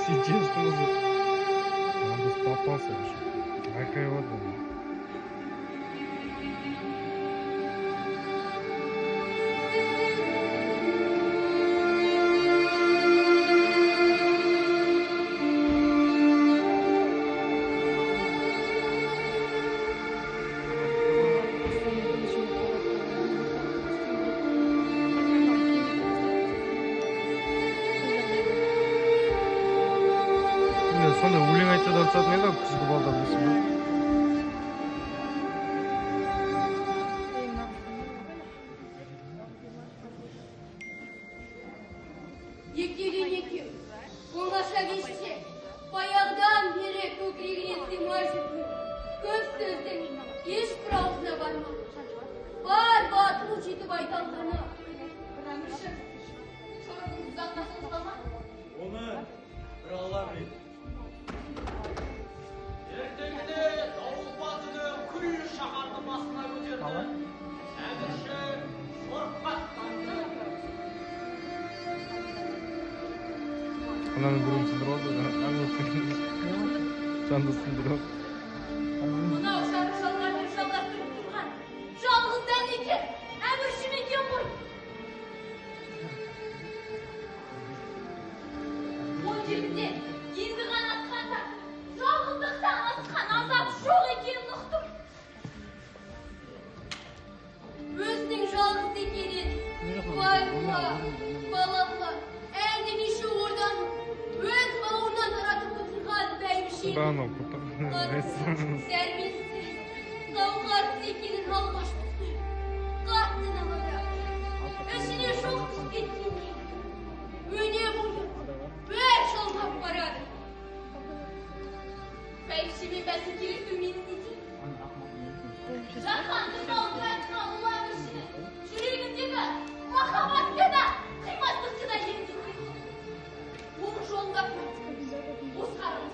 Сейчас тоже. Он попался уже. Какая вот она. Сондай өлең айтса да ұрысатын еді ғой күзгі балдар, білесің бе? Екеуден екеу, оңаша кеште, баяғыдан бері көкірегіне сыймай жүрген көп сөздің ешбір аузына бармады. Бар батыл жетіп айта алғаны. Оны бір Алла біледі. Ертеңінде дауылпа түні күллі шаһарды басына көтерді. Әмірші жорыққа аттанды. Ананың біреуін сындырып алды, жанды сындырып алды. Мынау шары жалғанды жалғастырып тұрған жалғыз дәнекер Әміршім екен ғой. 17-де енді ғана асқанда жалғыздықтан асқан азап жоқ екенін ұқтым. Өзінің жалғыз екенін байлар, балалар, әлденеше орданы өз бауырынан таратып отырған бәйбіше дәрменсіз, қауқарсыз екенін алғаш түсініп, қатты налыды. Ішіне шоқ түсіп кеткендей, өне бойы бір жалмап барады. Бәйбішемен бәсекелесу менің не? Жаһанды жалтыратқан ұлы әміршінің жүрегіндегі махаббатты да, қимастықты да жеңді. Оның жолында осқарым.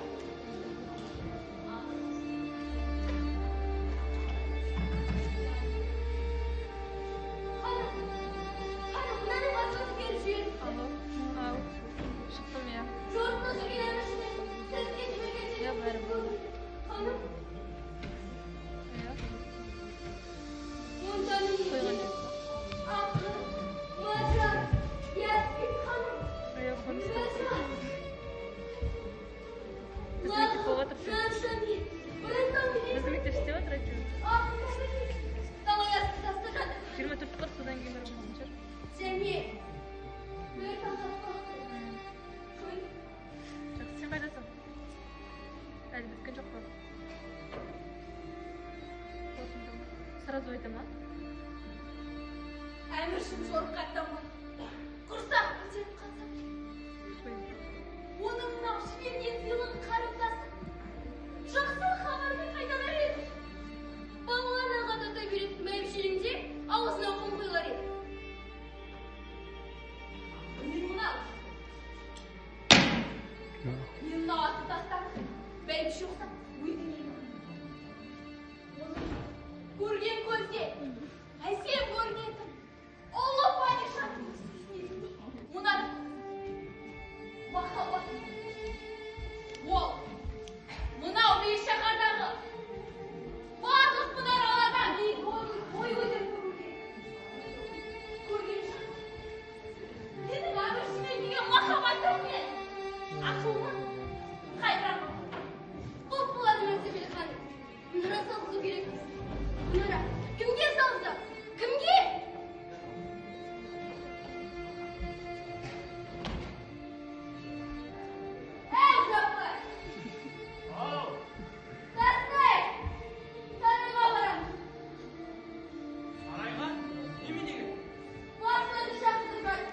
Ханым, ханым, мынаны басыңыз беріп жіберіпті. Шықтым, иә. Жорықта жүрген әміршінің сізге жіберген Иә, бәрі болды. Ханым, Иә. онданың Қойған жоқ. Ақын, маржан, яспен ханым, Иә, қоныс. Мажан. Біздің мектеп болып жатыр. Біздің Біздің мектеп істеп жатыр әйтеуір. 24 қыр, содан кейін бір болатын шығар. Жақсы, сен қайдасың? Әлі біткен жоқ па? Қорытынды ма? Сразу айта ма? Әміршім жорыққа аттанбай, құрсақ көтеріп қалса, оның мынау жіберген сыйлығын қарымтасы жақсы хабармен қайтарар еді. Балаларына қадата беретін бәйбішенің де аузына құм құйылар еді. Мен мынау, мен мынау атты тастап, бәйбіше ұқсап өзім едім. Оның көрген көзге әсем көрінетін ұлы падишаның сүйсінетін мұнар махаббат. Ол мынау бес шаһардағы барлық мұнаралардан биік бой көтеріп көруге көрген жан. Менің әміршіме деген махаббатым мен ақылыма қайран құп болады мәртебелі ханым. Мұнара салғызу керек. Мұнара кімге салғызады? Кімге? Әй, Жаппар! Ау, Тастай! Сарайға барамыз. сарайға? Неменеге? Басқаны шақыртып жатыр.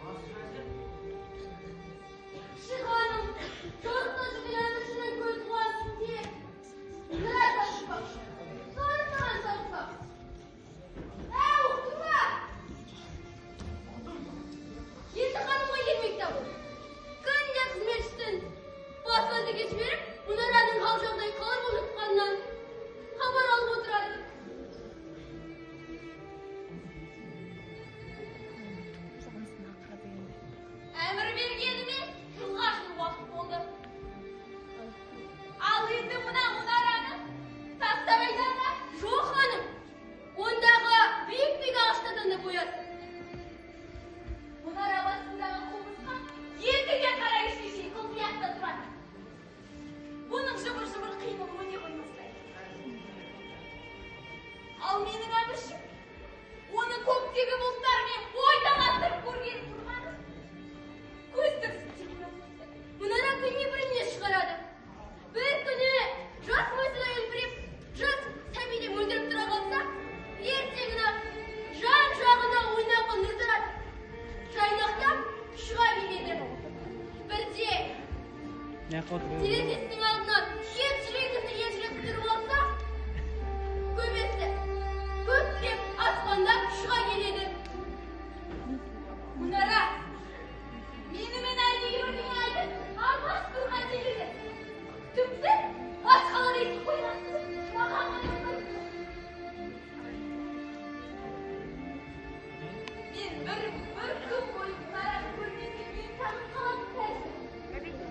Бас уәзір. Шиханым, жорықта жүрген әміршінің көз қуансын деп мұнара салғызбақшы. Соны саған салғызбақшы. Әй, ұқтың ба? Енді ханымға келмек табыл. Күнде қызметшісін бас уәзірге жіберіп, мұнараның хал жағдайы қалай болып жатқанынан хабар алып отырады. Әмір бергеніме жылға жуық уақыт болды. қоясың. Мұнара басындағы құмырсқа ертеңге қарай кешке қылқияқта тұрады. Бұның жыбыр-жыбыр қимылы өне қоймастай. Ал менің әміршім оны көктегі бұлттармен бой таластырып көргелі тұрғаны көз тірісінде көреді. Мұнара күніне бір не шығарады. Бір күні жас мойсадай үлбіреп, жас сәбидей мөлдіреп тұра қалса, ертеңіне жан-жағына ойнақы нұр таратып, жайнақтап шыға береді. Бірде терезесінің алдынан елжірегісі елжіреп тұрып алса, көбесі көктіреп аспандап шыға келеді. Мұнара менімен әлдеге бірдеңе айтып арпалысып тұрған секілді. Тіпті басқалар естіп қоймасын, маған ғана айтты. Мен бір күн бойы мұнараны көрмесем, мен сағынып қалатын тәрізді.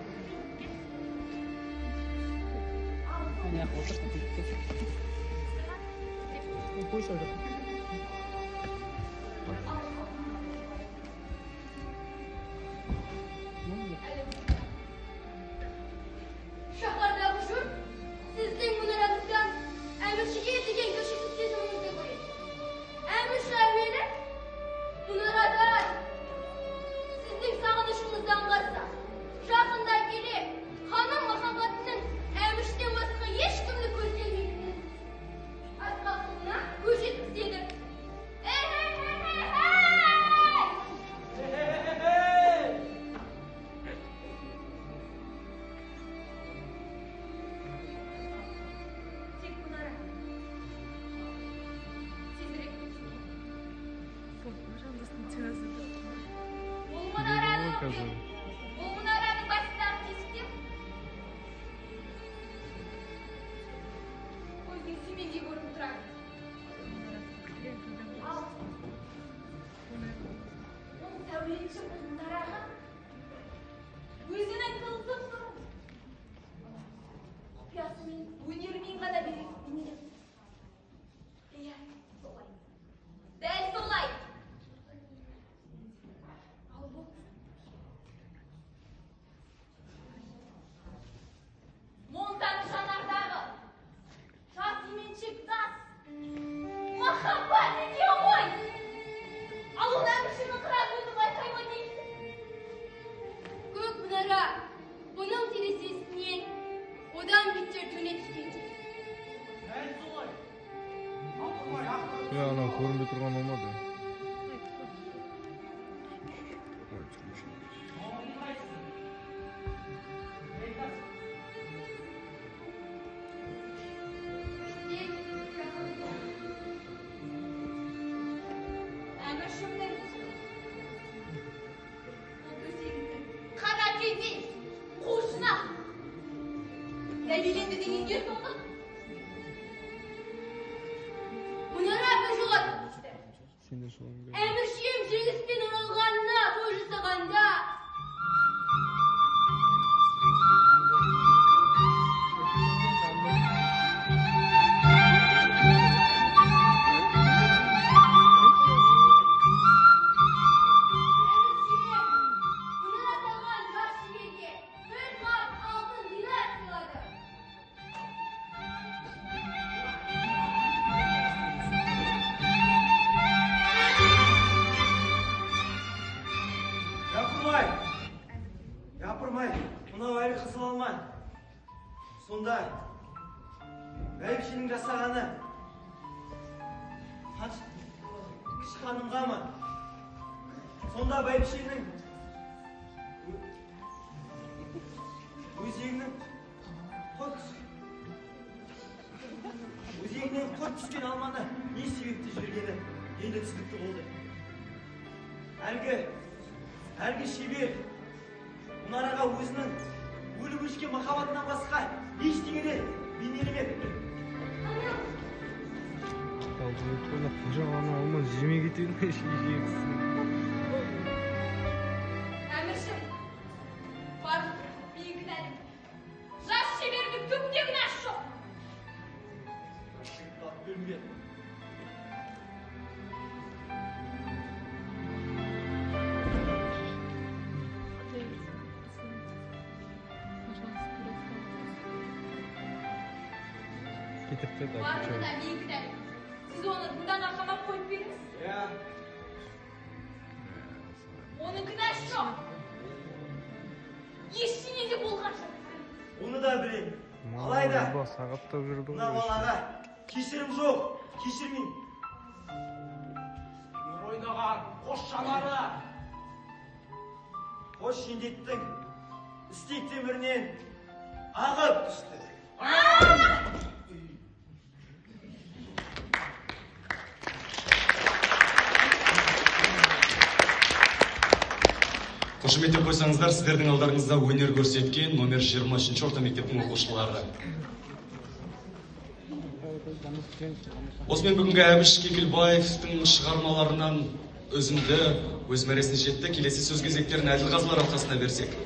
Шаһардағы жұрт сіздің мұнараңыздан әміршіге деген кіршіксіз сезіміңізді көреді. Әмірші әуелі мұнарадан сіздің сағынышыңызды аңғарса, жақында келе ханым махаббатының әміршіден басқа ешкімді көзделмейтінін асқақтығына көз жеткізеді. Эй-эй-эй-эй-эй! Эй-эй-эй! Тек мұнара тезірек бітсін. Бұл мұнараның бұл мұнараның басындағы тесіктен көздің сүймендей көрініп тұрады. Ал ол сәулетші бұл мұнараға өзінің тылсым сырын құпиясымен, өнерімен ғана бейнелепті. Иә, солай. Дәл солай. Ал бұл Монтан жанардағы жас именшек тас махаббат екен ғой. Ал оны әміршінің қыран көзі байқай ма дейсің? Көк мұнара бұның терезесінен одан бетер төне түскендей. Дәл солай. Апырмай, ақыры. Е, анау көрінбей тұрған болмады. Жауабың қайсысы? Не айтасың? Тек әміршімнің бұл төсегінің қара кедей қуышына дәлелденді дегенге сонда. Мұнара бір жоғалтып түсті. Сендер солай. Әміршім жеңіспен оралғанына той жасағанда әміршім мұнара салған жас шеберге бір қап алтын динар сыйлады. Япырмай! Япырмай! Мынау әлі қызыл алма. Сонда бәйбішенің жасағаны кіші ханымға ма? Сонда бәйбішенің өзегінің өзегінен құрт түскен алманы не себепті жібергені енді түсінікті болды. Әлгі шебер мұнараға өзінің өліп өшкен махаббатынан басқа ештеңе де бейнелемепті. Қожа ана алма жемей кетеді жегісі. Әміршім, барлық мен кінәлімін. Жас шебердің түкте кінәсі жоқ. Бөлінбе. Кетеді, Барыны отвечаю. Да мен кінәлімін. Сіз оны зынданға қамап қойып беріңіз. Иә. Оның кінәсі жоқ. Ештеңе де болған жоқ. Оны да білемін. Алайда Мама сағаттап жүрді мына ғой еще. балаға кешірім жоқ, кешірмеймін. Ер ойнаған қос жанары. Қос жендеттің істек темірінен ағып түсті. Қошеметтеп қойсаңыздар сіздердің алдарыңызда өнер көрсеткен номер 23 орта мектептің оқушылары. Осымен бүгінгі Әбіш Кекілбаевтың шығармаларынан үзінді өз мәресіне жетті. Келесі сөз кезектерін әділ қазылар алқасына берсек.